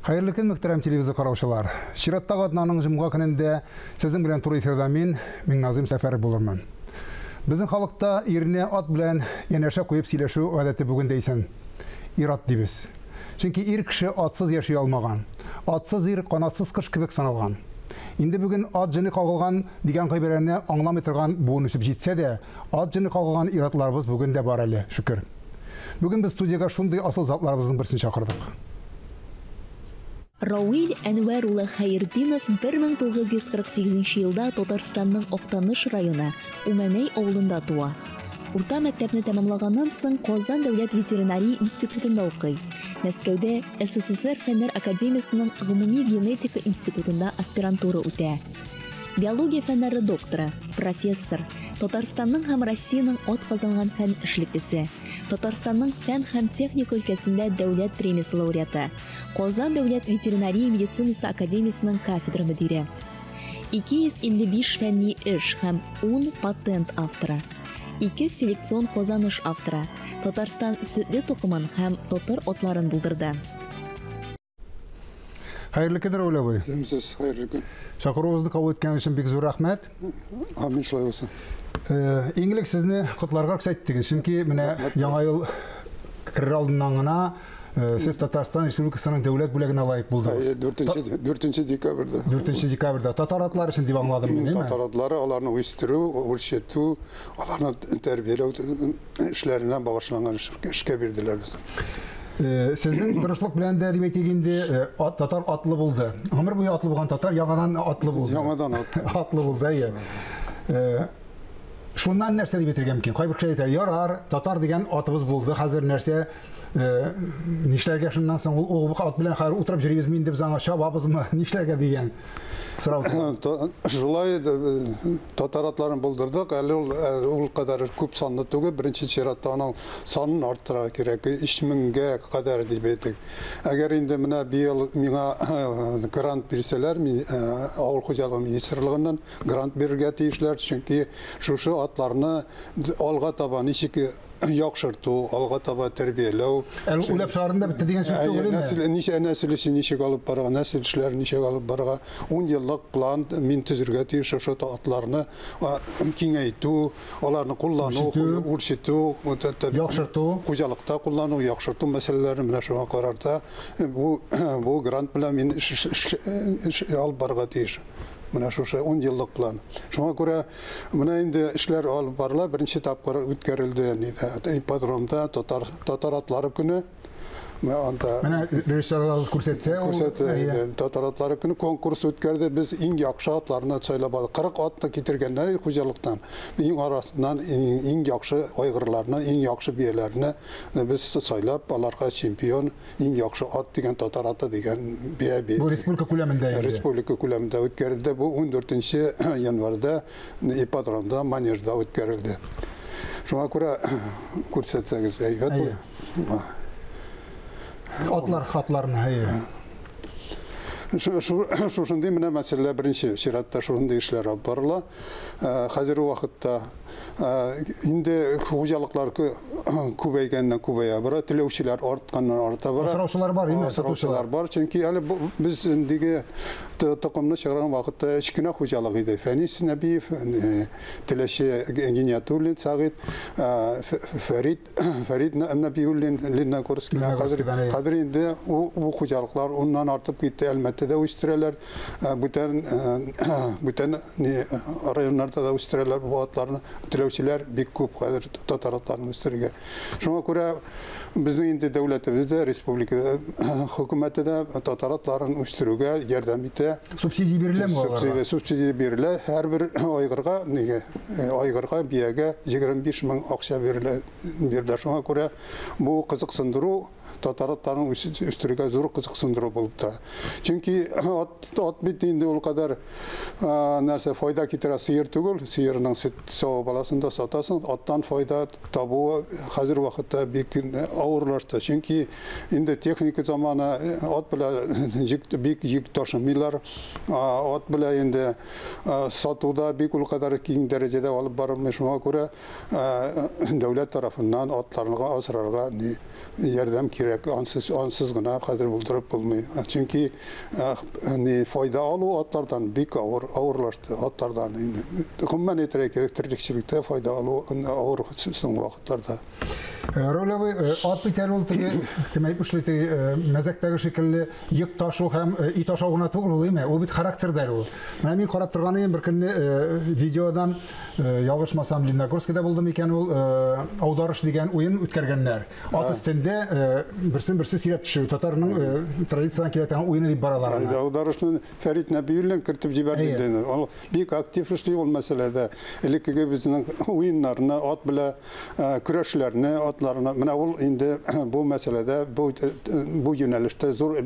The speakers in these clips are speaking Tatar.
Хәерле көн, мөхтәрәм телевизор караучылар. Чираттагы атнаның җомга көнендә сезнең белән туры эфирда мин, Миңназыйм Сәфәров булырмын. Безнең халыкта ирне ат белән янәшә куеп сөйләшү гадәте бүген дә исән. Ир-ат дибез. Чөнки ир кеше атсыз яши алмаган. Атсыз ир канатсыз кош кебек саналган. Инде бүген ат җене кагылган дигән гыйбарәне аңламый торган буын үсеп җитсә дә, ат җене кагылган ир-атларыбыз бүген дә бар әле, шөкер. Бүген без студиягә шундый асыл затларыбызның берсен чакырдык. Рауил Әнвәр улы Хәертдинов 1948 елда Татарстанның Актаныш районы Умәнәй авылында туа. Урта мәктәпне тәмамлаганнан соң Казан дәүләт ветеринария институтында укый. Мәскәүдә СССР Фәннәр академиясенең гомуми генетика институтында аспирантура үтә. Биология фәннәре докторы, профессор, Татарстанның һәм Россиянең атказанган фән эшлеклесе, Татарстанның фән һәм техника өлкәсендә дәүләт премиясе лауреаты, Казан дәүләт ветеринария медицинасы академиясенең кафедра мөдире. 255 фәнни эш һәм 10 патент авторы. 2 селекцион казаныш авторы. Татарстан сөтле токымын һәм татар атларын булдырды. Хәерле көн, Рауил абый. Исәнмесез, хәерле көн. Чакыруыгызны кабул иткән өчен бик зур рәхмәт. Амин, шулай булсын. Иң элек сезне котларга рөхсәт итегез, чөнки менә Яңа ел керер алдыннан гына сез Татарстан Республикасының дәүләт бүләгенә лаек булдыгыз. 4 декабрьдә. 4 декабрьдә. Татар атлары өчен дип аңладым мин, әйеме? Татар атлары, аларны үстерү, үрчетү, аларны тәрбияләү эшләренә багышланган эшкә бирделәр безне. Сезнең тырышлык белән дә дип әйтик инде, татар атлы булды. Гомер буе атлы булган татар яңадан атлы булды. Яңадан атлы. Атлы булды, әйе. Шуннан нәрсә дип әйтергә мөмкин? Кайбер кеше әйтә, ярар, татар дигән атыбыз булды, хәзер нәрсә, нишләргә шуннан соң ул ат белән хәзер утырып йөрибезме инде, без аңа чабабызмы, нишләргә дигән сорау. Шулай татар атларын булдырдык, әле ул кадәр күп санлы түгел, беренче чиратта аның санын арттырырга кирәк, 3000гә кадәр дип әйтик. Әгәр инде менә быел миңа грант бирсәләр, авыл хуҗалыгы министрлыгыннан грант бирергә тиешләр, чөнки шушы атларны алга таба ничек яхшырту, алга таба тәрбияләү. Әле уйлап чыгардым да бетте дигән сүз түгел инде. Ничә нәсел өчен ничек алып барырга, нәсел эшләрен ничек алып барырга, 10 еллык план мин төзергә тиеш, шушы атларны киңәйтү, аларны куллану, үрчетү, яхшырту, хуҗалыкта куллану, яхшырту мәсьәләләрен менә шуңа карата бу грант белән мин эш алып барырга тиеш. Менә шушы 10 еллык план. Шуңа күрә менә инде эшләр алып барыла. Беренче тапкыр үткәрелде ипподромда татар атлары көне. Менә режиссерларыбыз күрсәтсә, күрсәтте. Татар атлары көне конкурс үткәрде. Без иң яхшы атларны сайлап алдык. 40 атны китергәннәр хуҗалыктан. Иң арасыннан иң яхшы айгырларны, иң яхшы бияләрне без сайлап, аларга чемпион, иң яхшы ат дигән татар аты дигән бия бирде. Бу республика күләмендә инде. Республика күләмендә үткәрелде. Бу 14 январьда ипподромда, манежда үткәрелде. Шуңа күрә күрсәтсәгез әйбәт булыр. Атлар хатларны, әйе. Шушындый менә мәсьәлә беренче чиратта шушындый эшләр алып барыла. Хәзерге вакытта инде хуҗалыклар күбәйгәннән күбәя бара, теләүчеләр артканнан арта бара. Асраучылар бар, әйеме? Асраучылар бар, чөнки әле без индеге токымны чыгарган вакытта өч кенә хуҗалык иде. Фәнис Нәбиев, Теләче Гиниятуллин, Сәгыйть, Фәрид Нәбиуллин, Лениногорский. Хәзер инде бу хуҗалыклар уннан артып китте, Әлмәттә дә үстерәләр, бүтән районнарда да үстерәләр бу атларны. Теләүчеләр бик күп хәзер татар атларын үстерергә. Шуңа күрә безнең инде дәүләтебез дә, республика хөкүмәте дә татар атларын үстерүгә ярдәм итә. Субсидия биреләме аларга? Субсидия бирелә. Һәрбер айгырга, нигә, айгырга, биягә 25 мең акча бирелә. Шуңа күрә бу кызыксындыру татар атларын үстерүгә зур кызыксындыру булып тора. Чөнки ат бит инде ул кадәр нәрсә файда китерә, сыер түгел, сыерның сөт савып аласың да сатасың, аттан файда табуы хәзер вакытта бик авырлашты. Чөнки инде техника заманы, ат белән бик йөк ташымыйлар, ат белән инде сатуда бик ул кадәр киң дәрәҗәдә алып барылмый. Шуңа күрә дәүләт тарафыннан атларны асрарга ярдәм кирәк. кирәк, ансыз гына хәзер булдырып булмый. Чөнки файда алу атлардан бик авырлашты, атлардан инде. Гомумән әйтергә кирәк, терлекчелектә файда алу авыр соңгы вакытларда. Равил абый, ат бит әле ул теге, кем әйтмешли, теге мәзәктәге шикелле йөк ташу һәм ит ашау гына түгел ул, әйме? Ул бит характер да ул. Менә мин карап торган идем, бер көнне видеодан, ялгышмасам, Лениногорскида булдым икән ул, аударыш дигән уен үткәргәннәр. Ат өстендә берсен-берсе сөйләп төшү, татарның традициядән килә торган уены дип баралар аны. Аударышны Фәрит Нәбиуллин кертеп җибәрде инде. Ул бик актив эшли ул мәсьәләдә. Элеккеге безнең уеннарны, ат белән көрәшләрне, атларны, менә ул инде бу мәсьәләдә, бу юнәлештә зур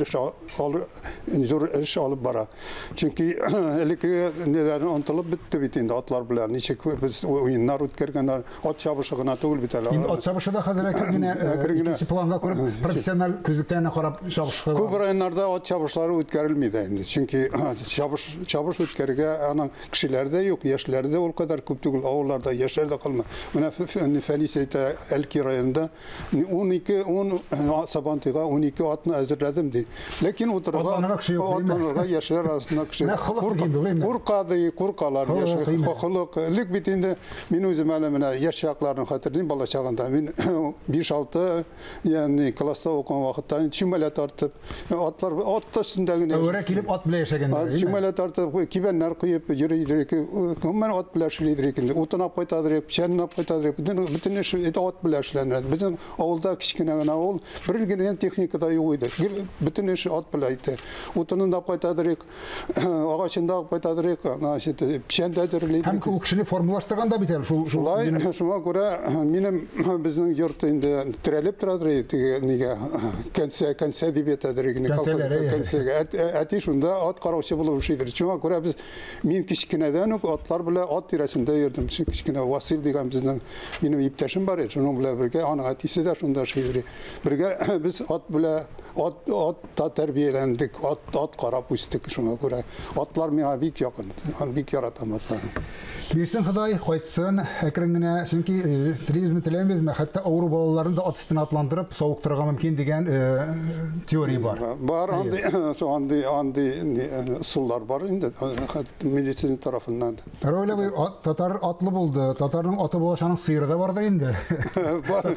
эш алып бара. Чөнки элеккеге ниләрне онытылып бетте бит инде атлар белән. Ничек без уеннар үткәргәннәр, ат чабышы гына түгел бит әле. Инде ат чабышы да хәзер әкрен генә икенче планга күреп, профессиональ күзлектән карап чабыш. Күп районнарда ат чабышлары үткәрелми дә инде. Чөнки чабыш үткәрергә аның кешеләр дә юк, яшьләр дә ул кадәр күп түгел, авылларда яшьләр дә калмый. Менә Фәнис әйтә, Әлки районында Сабантуйга 12 атны әзерләдем ди. Ләкин утырырга, атланырга яшьләр арасында кеше курка ди, куркалар яшьләр. Холык. Элек бит инде мин үзем әле менә яшь чакларны хәтерлим, бала чагында мин 5-6, ягъни класста укыган вакытта чүмәлә тартып, атлар ат өстендә генә. Әүрә килеп ат белән яшәгәннәр. Чүмәлә тартып, кибәннәр куеп йөри идек. Гомумән ат белән эшли идек инде. Утын алып кайтадыр, печән алып кайтадыр. Бөтен эш ат белән эшләнә. Безнең авылда кечкенә генә авыл, бер генә техника да юк иде. Бөтен эш ат белән итте. Утынын да алып кайтадыр, агачын да алып кайтадыр, печән дә әзерли. Һәм ул кешене формалаштырган да бит әле шул. Шулай, шуңа күрә минем безнең йорт инде терәлеп торадыр теге нигә, кәнсә дип әйтәдер инде. Кәнсәгә. Әти шунда ат караучы булып эшлидер. Шуңа күрә без мин кечкенәдән үк атлар белән ат тирәсендә йөрдем. Кечкенә Васил дигән безнең минем иптәшем бар иде. Шуның белән бергә аның әтисе дә шунда эшли. Бергә без ат белән атта тәрбияләндек, ат карап үстек. Шуңа күрә атлар миңа бик якын. Бик яратам атларны. Бирсен Ходай, кайтсын әкрен генә, чөнки телибезме, теләмибезме, хәтта авыру балаларны да ат өстенә атландырып савыктырырга мөмкин дигән теория бар. Бар, андый ысуллар бар инде медицина тарафыннан. Равил абый, татар атлы булды, татарның аты булачак, аның сыеры да бардыр инде. Бар.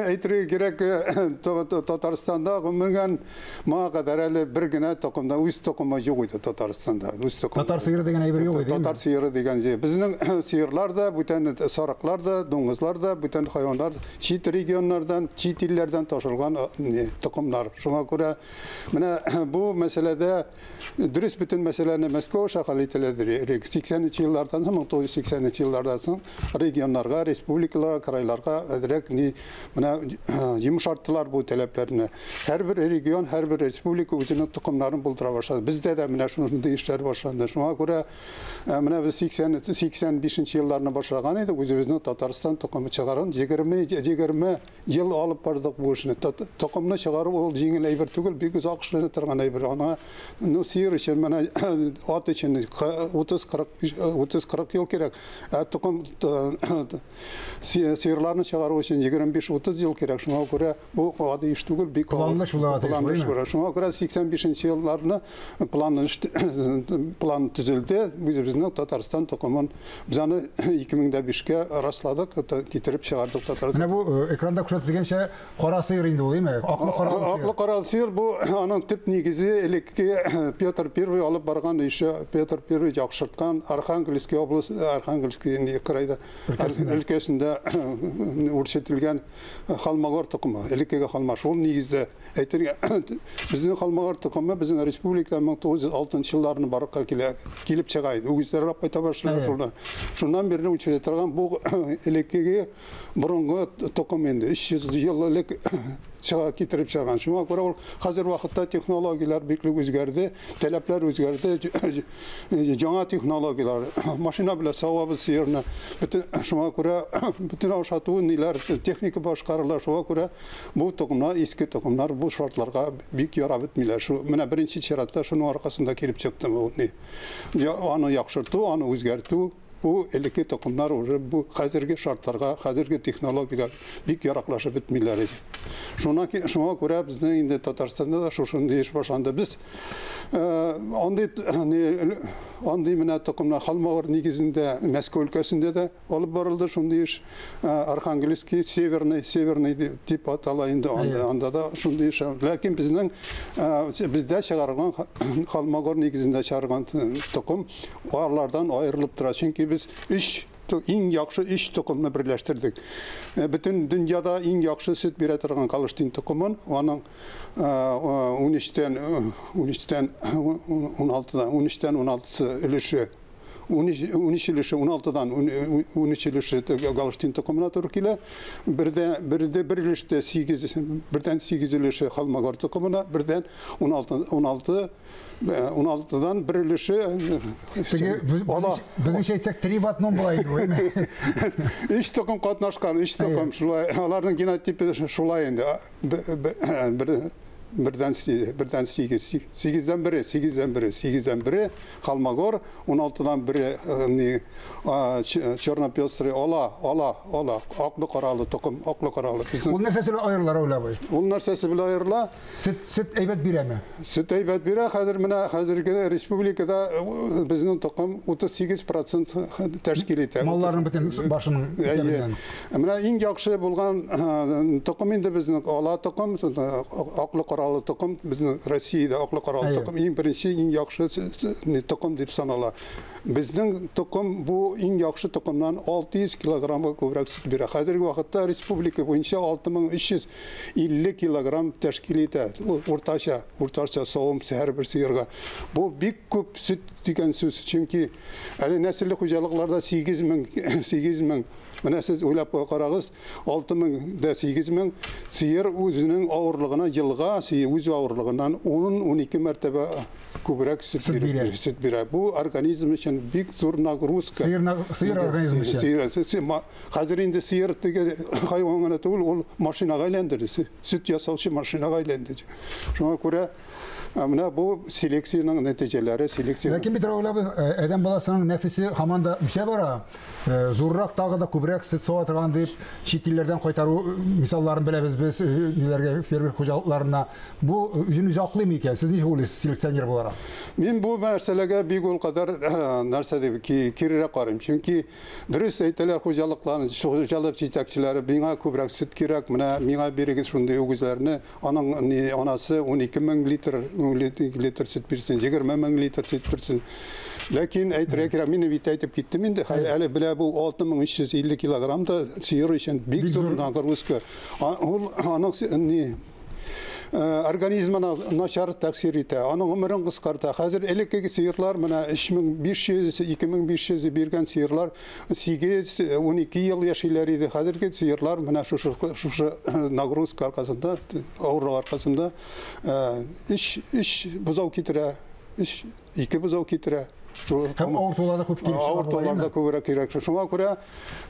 Әйтергә кирәк, Татарстанда гомумән моңа кадәр әле бер генә токымда үз токымы юк иде Татарстанда. Татар сыеры дигән әйбер юк иде. Татар сыеры дигән җир. Безнең сыерлар да, бүтән сарыклар да, дуңгызлар да, бүтән хайваннар чит регионнардан, чит илләрдән ташылган токымнар. Шуңа күрә менә бу мәсьәләдә дөрес бөтен мәсьәләне Мәскәү аша хәл ителәдер. 80 еллардан соң, 1980 еллардан соң регионнарга, республикаларга, крайларга әзрәк менә йомшарттылар бу таләпләрне. Һәрбер регион, һәрбер республика үзенең токымнарын булдыра башлады. Бездә дә менә шундый эшләр башланды. Шуңа күрә менә без 85 елларны башлаган идек, үзебезнең Татарстан токымы чыгарган 20 ел алып бардык бу эшне. Токымны чыгару ул җиңел әйбер түгел, бик озак эшләнә торган әйбер. Ана, ну, сыер өчен, менә ат өчен 30-40 ел кирәк. Ә токым сыерларны чыгару өчен 25-30 ел кирәк. Шуңа күрә бу гади эш түгел, бик планлы эш була. Шуңа күрә 85 елларны план төзелде. Үзебезнең Татарстан токымын без аны 2005-кә расладык, китереп чыгардык Татарстан. Менә бу экранда күрсәтелгәнчә кара сыер инде ул, әйме? Аклы кара сыер. Аклы кара сыер бу аның төп нигезе элекке Петр I алып барган ише, Петр I яхшырткан Архангельский область, Архангельский крайда өлкәсендә үрчетелгән Холмогор токымы, элеккеге Холмогор. Шул нигездә әйтергә, безнең Холмогор токымы безнең республикада 1906 елларны барлыкка килеп чыга иде. Үгезләр алып кайта башлады шуннан. Шуннан бирле үрчетә торган бу элеккеге борынгы токым инде 300 ел элек чыга китереп чыгарган. Шуңа күрә ул хәзер вакытта технологияләр бик үзгәрде, таләпләр үзгәрде, яңа технологияләр, машина белән савабыз сыерны. Бөтен шуңа күрә бөтен ашату ниләр, техника башкарыла. Шуңа күрә бу токымнар, иске токымнар бу шартларга бик ярап бетмиләр. Шу менә беренче чиратта шуның аркасында килеп чыкты бу. Аны яхшырту, аны үзгәртү Бу элекке токымнар уже бу хәзерге шартларга, хәзерге технологиягә бик яраклашып бетмиләр иде. Шуңа күрә безнең инде Татарстанда да шушындый эш башланды. Без андый менә токымнар Холмогор нигезендә Мәскәү өлкәсендә дә алып барылды шундый эш. Архангельский, Северный дип атала инде, анда да шундый эш. Ләкин безнең бездә чыгарылган Холмогор нигезендә чыгарылган токым алардан аерылып тора. Чөнки без иң яхшы 3 токымны берләштердек. Бөтен дөньяда иң яхшы сөт бирә торган Голштин токымын, аның 13-тән 16-сы өлеше, 13 өлеше, 16-дан 13 өлеше Голштин токымына туры килә. Бер өлештә 8, бердән 8 өлеше Холмогор токымына, бердән 16-дан бер өлеше. Безнеңчә әйтсәк, 3 в 1 була инде. 3 токым катнашкан, 3 токым шулай. Аларның генотипы шулай инде. Бердән 8, 8-дән 1, 8-дән 1, 8-дән 1 Холмогор, 16-дан 1 черно-пестрый, ала, аклы каралы токым, аклы каралы. Ул нәрсәсе белән аерыла, Равил абый? Ул нәрсәсе белән аерыла? Сөт әйбәт бирәме? Сөт әйбәт бирә. Хәзер менә хәзерге республикада безнең токым 38% тәшкил итә. Малларның бөтен башының исәбеннән. Менә иң яхшы булган токым инде безнең ала токым, аклы каралы токым, безнең Россиядә аклы каралы токым иң беренче, иң яхшы токым дип санала. Безнең токым бу иң яхшы токымнан 600 килограммга күбрәк сөт бирә. Хәзерге вакытта республика буенча 6350 килограмм тәшкил итә. Уртача савым һәрбер сыерга. Бу бик күп сөт дигән сүз, чөнки әле нәселле хуҗалыкларда 8000. Менә сез уйлап карагыз, 6000 дә 8000 сыер үзенең авырлыгына елга, үз авырлыгыннан 10-12 мәртәбә күбрәк сөт бирә. Бу организм өчен бик зур нагрузка. Сыер организм өчен. Хәзер инде сыер теге хайван гына түгел, ул машинага әйләндерде. Сөт ясаучы машинага әйләнде. Шуңа күрә менә бу селекциянең нәтиҗәләре, селекция. Ләкин бит Равил абый, адәм баласының нәфесе һаман да үсә бара. Зуррак тагы да күбрәк сөт сава торган дип чит илләрдән кайтару мисалларын беләбез без, ниләргә, фермер хуҗалыкларына. Бу үзен үзе аклыймы икән? Сез ничек уйлыйсыз, селекционер буларак? Мин бу мәсьәләгә бик ул кадәр нәрсә дип кирерәк карыйм. Чөнки дөрес әйтәләр хуҗалыкларның, хуҗалык җитәкчеләре, миңа күбрәк сөт кирәк, менә миңа бирегез шундый үгезләрне, аның анасы 12000 литр сөт бирсен, 20000 литр сөт бирсен. Ләкин әйтергә кирәк, мин бит әйтеп киттем инде, әле белә бу 6350 килограмм да сыер өчен бик зур нагрузка. Ул аның организмына начар тәэсир итә, аның гомерен кыскарта. Хәзер элеккеге сыерлар менә 3500, 2500 биргән сыерлар 8-12 ел яшиләр иде. Хәзерге сыерлар менә шушы нагрузка аркасында, авырлык аркасында 3 бозау китерә, 2 бозау китерә. Һәм авыртулар да күп килеп чыга. Авыртулар да күбрәк кирәк. Шуңа күрә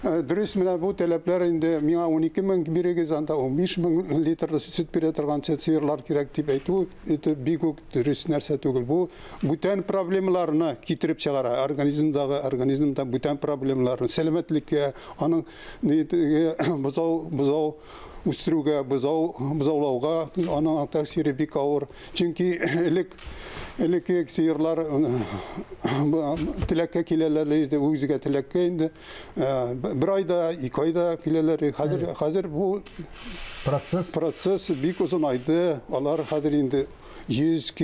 дөрес менә бу таләпләр инде миңа 12000 бирегез, анда 15000 литр сөт бирә торган сыерлар кирәк дип әйтү, это бик үк дөрес нәрсә түгел. Бу бүтән проблемаларны китереп чыгара. Организмда бүтән проблемаларны, сәламәтлеккә, аның бозау үстерүгә, бозаулауга аның тәэсире бик авыр. Чөнки элекке сыерлар теләккә киләләр иде, үгезгә теләккә инде бер айда, 2 айда киләләр. Хәзер бу процесс бик озынайды. Алар хәзер инде 100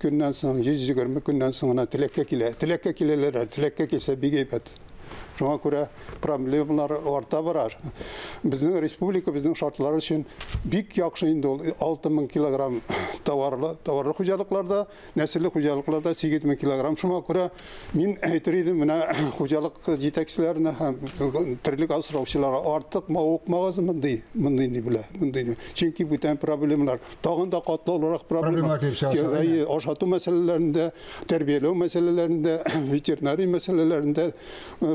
көннән соң, 120 көннән соң гына теләккә килә. Теләккә киләләр, теләккә килсә бик әйбәт. Шуңа күрә проблемалар арта бара. Безнең республика, безнең шартлар өчен бик яхшы инде ул 6000 килограмм товарлы хуҗалыкларда, нәселле хуҗалыкларда 8000 килограмм. Шуңа күрә мин әйтер идем, менә хуҗалык җитәкчеләренә һәм терлек асраучыларга артык мавыкмагыз мондый ни белә, мондый. Чөнки бүтән проблемалар, тагын да катлаулырак проблемалар. Ашату мәсьәләләрендә, тәрбияләү мәсьәләләрендә, ветеринария мәсьәләләрендә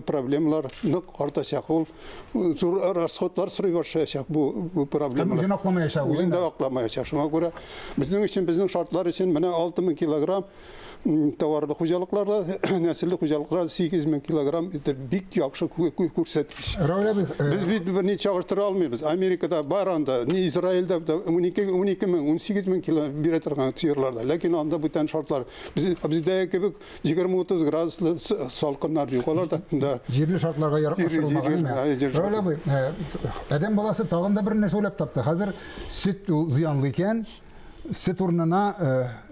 проблемалар. проблемалар нык артачак. Ул зур расходлар сорый башлаячак бу проблемалар. Үзен акламаячак. Үзен дә акламаячак. Шуңа күрә безнең өчен, безнең шартлар өчен менә 6000 килограмм товарлы хуҗалыкларда, нәселле хуҗалыкларда 8000 килограмм это бик яхшы күрсәткеч. Без бит берни чагыштыра алмыйбыз. Америкада бар анда, ни Израильдә 12 мең, 18 мең кило бирә торган сыерларда. Ләкин анда бүтән шартлар. Бездә кебек 20-30 градуслы салкыннар юк аларда. Җирле шартларга яраклаштырылмаган. Равил абый, адәм баласы тагын да бер нәрсә уйлап тапты. Хәзер сөт ул зыянлы икән. Сөт урынына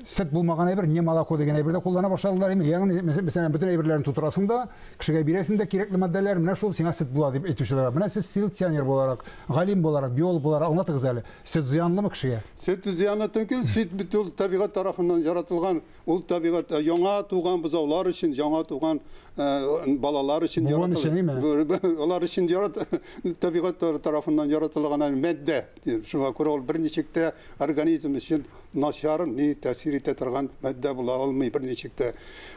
сөт булмаган әйбер, не молоко дигән әйбер дә куллана башладылар. Ягъни, мәсәлән, бөтен әйберләрен тутырасың да, кешегә бирәсең дә кирәкле матдәләр, менә шул сиңа сөт була дип әйтүчеләр бар. Менә сез селекционер буларак, галим буларак, биолог буларак аңлатыгыз әле. Сөт зыянлымы кешегә? Сөт зыянлы түгел, сөт бит ул табигать тарафыннан яратылган, ул табигать яңа туган бозаулар өчен, яңа туган балалар өчен яратылган. Алар өчен табигать тарафыннан яратылган матдә. Шуңа күрә ул берничек тә организм өчен начар ни тәэсир итә торган матдә була алмый берничек тә.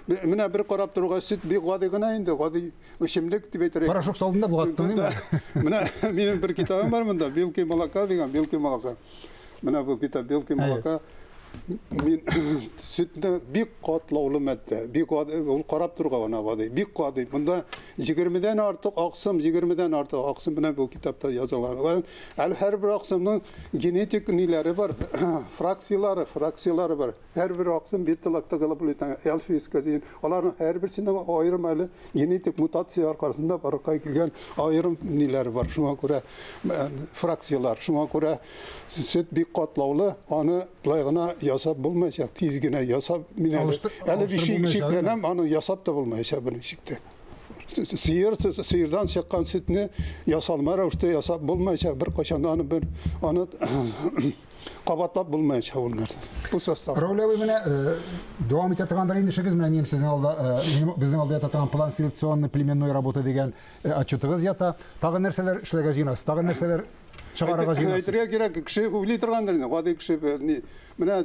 Менә бер карап торуга сөт бик гади гына инде, гади эчемлек дип әйтер. Порошок салдың да болгаттың, димме? Менә минем бер китабым бар монда, Белки молока дигән, Белки молока. Менә бу китап Белки молока. Мин сөтне бик катлаулы матдә, бик гади, ул карап торуга гына гади, бик гади. Монда 20-дән артык аксым, 20-дән артык аксым менә бу китапта язылган. Әле һәрбер аксымның генетик ниләре бар, фракцияләре, фракцияләре бар. Һәрбер аксым бета-лактоглобулин, альфа-казеин, аларның һәрберсенең аерым әле генетик мутация аркасында барлыкка килгән аерым ниләре бар. Шуңа күрә фракцияләр, шуңа күрә сөт бик катлаулы, аны былай гына ясап булмаячак, тиз генә ясап, мин әле шикләнәм, аны ясап та булмаячак берничек тә. Сыер, сыердан чыккан сөтне ясалма рәвештә ясап булмаячак, беркайчан аны бер аны кабатлап булмаячак ул нәрсә. Бу состав. Равил абый, менә дәвам итә торгандыр инде эшегез, менә минем сезнең алда, безнең алда ята торган план селекционный племенной работы дигән отчетыгыз ята. Тагын нәрсәләр эшләргә җыенасыз? Тагын нәрсәләр чыгарырга җыенасыз? Әйтергә кирәк, кеше уйлый торгандыр инде, гади кеше менә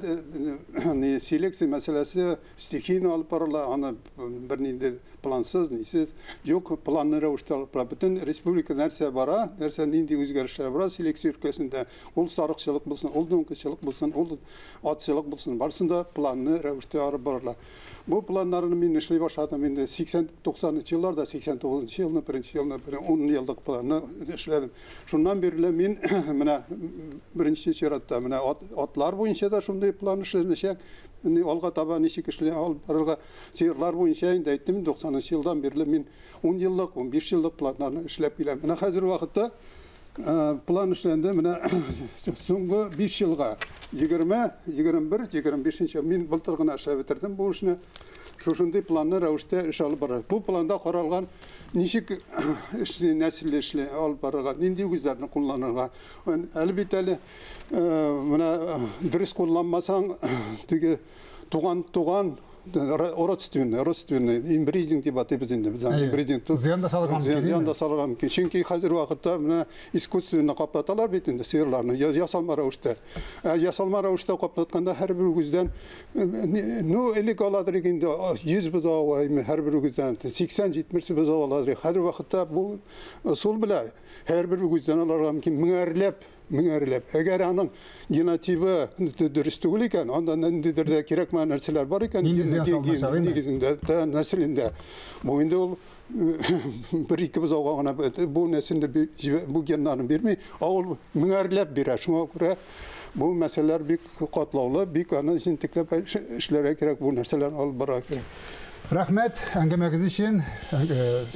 ни селекция мәсьәләсе стихийно алып барыла, аны бернинди плансыз, нисез, юк, планлы рәвештә алып бара. Бөтен республика нәрсә бара, нәрсә нинди үзгәрешләр бара селекция өлкәсендә, ул сарыкчылык булсын, ул дуңгызчылык булсын, ул атчылык булсын, барысын да планлы рәвештә алып барыла. Бу планнарны мин эшли башладым инде 80-90 елларда, 89 елны, беренче елны, 10 еллык планны эшләдем. Шуннан бирле мин менә беренче чиратта менә атлар буенча да шундый план эшләнәчәк. Инде алга таба ничек эшли алып барырга, сыерлар буенча инде әйттем, 90 елдан бирле мин 10 еллык, 15 еллык планнарны эшләп киләм. Менә хәзер вакытта план эшләнде, менә соңгы 5 елга 20, 21, 25 мин былтыр гына эшләп бетердем бу эшне. Шушындый планны рәвештә эш алып бара. Бу планда каралган ничек эшне, нәселле эшне алып барырга, нинди үгезләрне кулланырга. Әлбәттә әле менә дөрес кулланмасаң, теге туган родственный, родственный инбридинг дип атыйбыз инде без аны. Инбридинг. Зыян да салырга мөмкин. Зыян да салырга мөмкин. Чөнки хәзер вакытта менә искусственно каплаталар бит инде сыерларны, ясалма рәвештә. Ясалма рәвештә каплатканда һәрбер үгездән, ну, элек аладыр инде 100 бозау, һәрбер үгездән 80-70 бозау аладыр. Хәзер вакытта бу ысул белән һәрбер үгездән алырга мөмкин меңәрләп, меңәрләп. Әгәр аның генотибы дөрес түгел икән, анда ниндидер дә кирәкмәгән нәрсәләр бар икән, нигезендә, нәселендә. Бу инде ул бер-ике бозауга гына бу нәселне, бу геннарны бирми, ә ул меңәрләп бирә. Шуңа күрә бу мәсьәләләр бик катлаулы, бик аны җентекләп эшләргә кирәк, бу нәрсәләрне алып барырга кирәк. Рәхмәт әңгәмәгез өчен.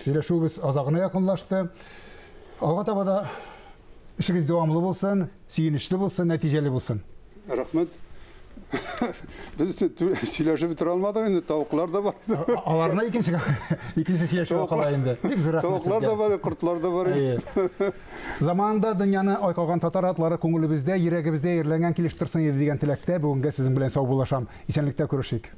Сөйләшүебез азагына якынлашты. Алга таба да эшегез дәвамлы булсын, сөенечле булсын, нәтиҗәле булсын. Рәхмәт. Без сөйләшеп бетерә алмадык инде, тавыклар да бар. Аларны икенче сөйләшү кала инде. Бик зур рәхмәт сезгә. Тавыклар да бар, кортлар да бар. Заманында дөньяны айкаган татар атлары күңелебездә, йөрәгебездә ерләнгән килеш торсын иде дигән теләктә бүгенгә сезнең белән саубуллашам. Исәнлектә күрешик.